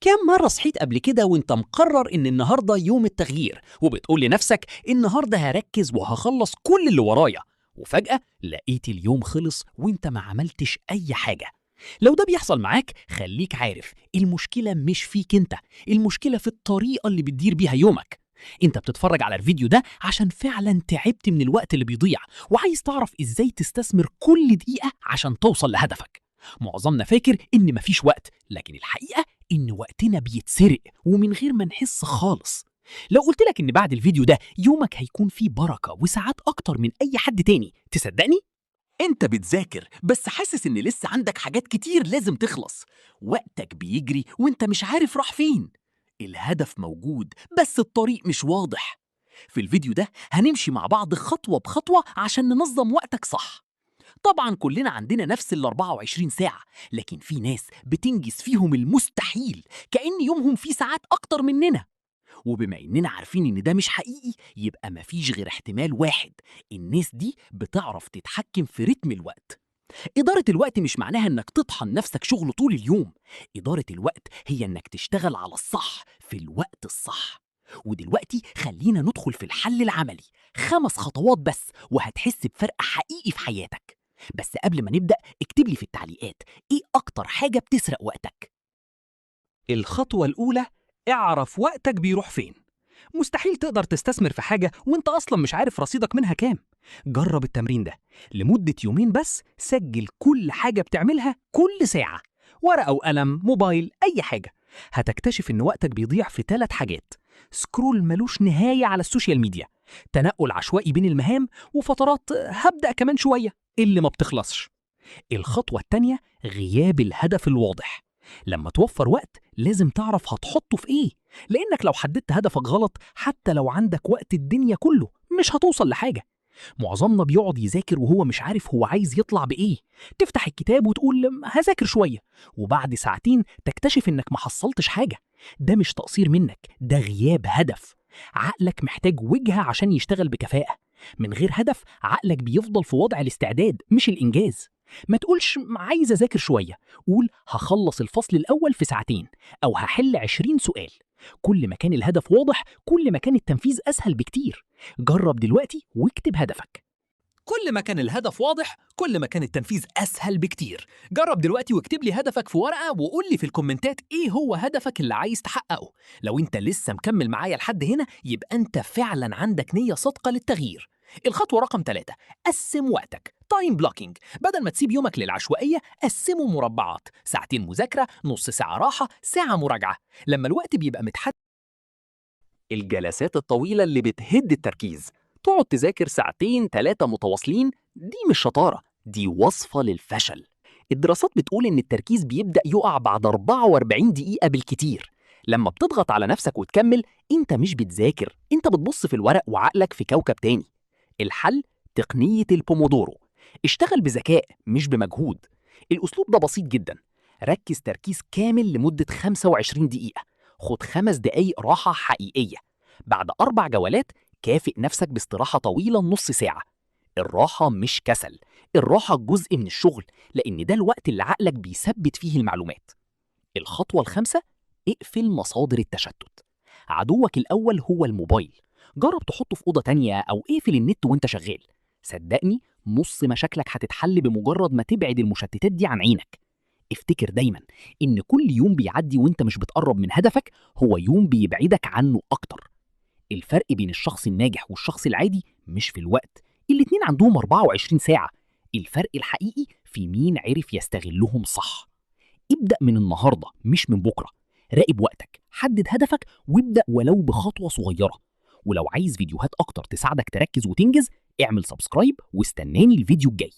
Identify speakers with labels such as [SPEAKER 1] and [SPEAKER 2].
[SPEAKER 1] كم مرة صحيت قبل كده وانت مقرر ان النهاردة يوم التغيير، وبتقول لنفسك النهاردة هركز وهخلص كل اللي ورايا، وفجأة لقيت اليوم خلص وانت ما عملتش أي حاجة؟ لو ده بيحصل معاك خليك عارف المشكلة مش فيك انت، المشكلة في الطريقة اللي بتدير بيها يومك. انت بتتفرج على الفيديو ده عشان فعلا تعبت من الوقت اللي بيضيع، وعايز تعرف ازاي تستثمر كل دقيقة عشان توصل لهدفك. معظمنا فاكر ان مفيش وقت، لكن الحقيقة ان وقتنا بيتسرق ومن غير ما نحس خالص. لو قلت لك ان بعد الفيديو ده يومك هيكون فيه بركة وساعات اكتر من اي حد تاني، تصدقني؟ انت بتذاكر بس حاسس ان لسه عندك حاجات كتير لازم تخلص، وقتك بيجري وانت مش عارف راح فين. الهدف موجود بس الطريق مش واضح. في الفيديو ده هنمشي مع بعض خطوة بخطوة عشان ننظم وقتك صح. طبعا كلنا عندنا نفس ال 24 ساعة، لكن في ناس بتنجز فيهم المستحيل، كأن يومهم فيه ساعات أكتر مننا. وبما إننا عارفين إن ده مش حقيقي، يبقى مفيش غير احتمال واحد: الناس دي بتعرف تتحكم في رتم الوقت. إدارة الوقت مش معناها إنك تطحن نفسك شغل طول اليوم. إدارة الوقت هي إنك تشتغل على الصح في الوقت الصح. ودلوقتي خلينا ندخل في الحل العملي، 5 خطوات بس وهتحس بفرق حقيقي في حياتك. بس قبل ما نبدأ اكتب لي في التعليقات إيه أكتر حاجة بتسرق وقتك؟
[SPEAKER 2] الخطوة الأولى، اعرف وقتك بيروح فين. مستحيل تقدر تستثمر في حاجة وانت أصلا مش عارف رصيدك منها كام. جرب التمرين ده لمدة يومين بس، سجل كل حاجة بتعملها كل ساعة، ورقة وقلم، موبايل، أي حاجة. هتكتشف إن وقتك بيضيع في 3 حاجات: scroll ملوش نهاية على ال social media، تنقل عشوائي بين المهام، وفترات هبدأ كمان شوية اللي ما بتخلصش. الخطوة التانية، غياب الهدف الواضح. لما توفر وقت لازم تعرف هتحطه في ايه، لانك لو حددت هدفك غلط حتى لو عندك وقت الدنيا كله مش هتوصل لحاجة. معظمنا بيقعد يذاكر وهو مش عارف هو عايز يطلع بإيه. تفتح الكتاب وتقول هذاكر شوية، وبعد ساعتين تكتشف إنك ما حصلتش حاجة. ده مش تقصير منك، ده غياب هدف. عقلك محتاج وجهة عشان يشتغل بكفاءة. من غير هدف عقلك بيفضل في وضع الاستعداد مش الإنجاز. ما تقولش عايز أذاكر شوية، قول هخلص الفصل الأول في ساعتين، أو هحل 20 سؤال. كل ما كان الهدف واضح كل ما كان التنفيذ أسهل بكتير. جرب دلوقتي واكتب هدفك.
[SPEAKER 1] كل ما كان الهدف واضح كل ما كان التنفيذ أسهل بكتير. جرب دلوقتي واكتب لي هدفك في ورقة، وقول لي في الكومنتات إيه هو هدفك اللي عايز تحققه. لو أنت لسه مكمل معايا لحد هنا يبقى أنت فعلا عندك نية صادقة للتغيير. الخطوة رقم 3، قسم وقتك، time blocking. بدل ما تسيب يومك للعشوائية قسمه مربعات، ساعتين مذاكرة، نص ساعة راحة، ساعة مراجعة. لما الوقت بيبقى متحدد، الجلسات الطويلة اللي بتهد التركيز، تقعد تذاكر 2 3 متواصلين، دي مش شطارة، دي وصفة للفشل. الدراسات بتقول إن التركيز بيبدأ يقع بعد 44 دقيقة بالكتير. لما بتضغط على نفسك وتكمل انت مش بتذاكر، انت بتبص في الورق وعقلك في كوكب تاني. الحل تقنية البومودورو. اشتغل بذكاء مش بمجهود. الأسلوب ده بسيط جدا. ركز تركيز كامل لمدة 25 دقيقة، خد 5 دقايق راحة حقيقية. بعد 4 جولات كافئ نفسك باستراحة طويلة نص ساعة. الراحة مش كسل، الراحة جزء من الشغل، لأن ده الوقت اللي عقلك بيثبت فيه المعلومات. الخطوة الخامسة، اقفل مصادر التشتت. عدوك الأول هو الموبايل. جرب تحطه في أوضة تانية أو اقفل النت وانت شغال. صدقني نص مشاكلك هتتحل بمجرد ما تبعد المشتتات دي عن عينك. افتكر دايما إن كل يوم بيعدي وانت مش بتقرب من هدفك هو يوم بيبعدك عنه أكتر. الفرق بين الشخص الناجح والشخص العادي مش في الوقت، الاتنين عندهم 24 ساعة. الفرق الحقيقي في مين عرف يستغلهم صح. ابدأ من النهاردة مش من بكرة. راقب وقتك، حدد هدفك، وابدأ ولو بخطوة صغيرة. ولو عايز فيديوهات أكتر تساعدك تركز وتنجز، اعمل subscribe واستناني الفيديو الجاي.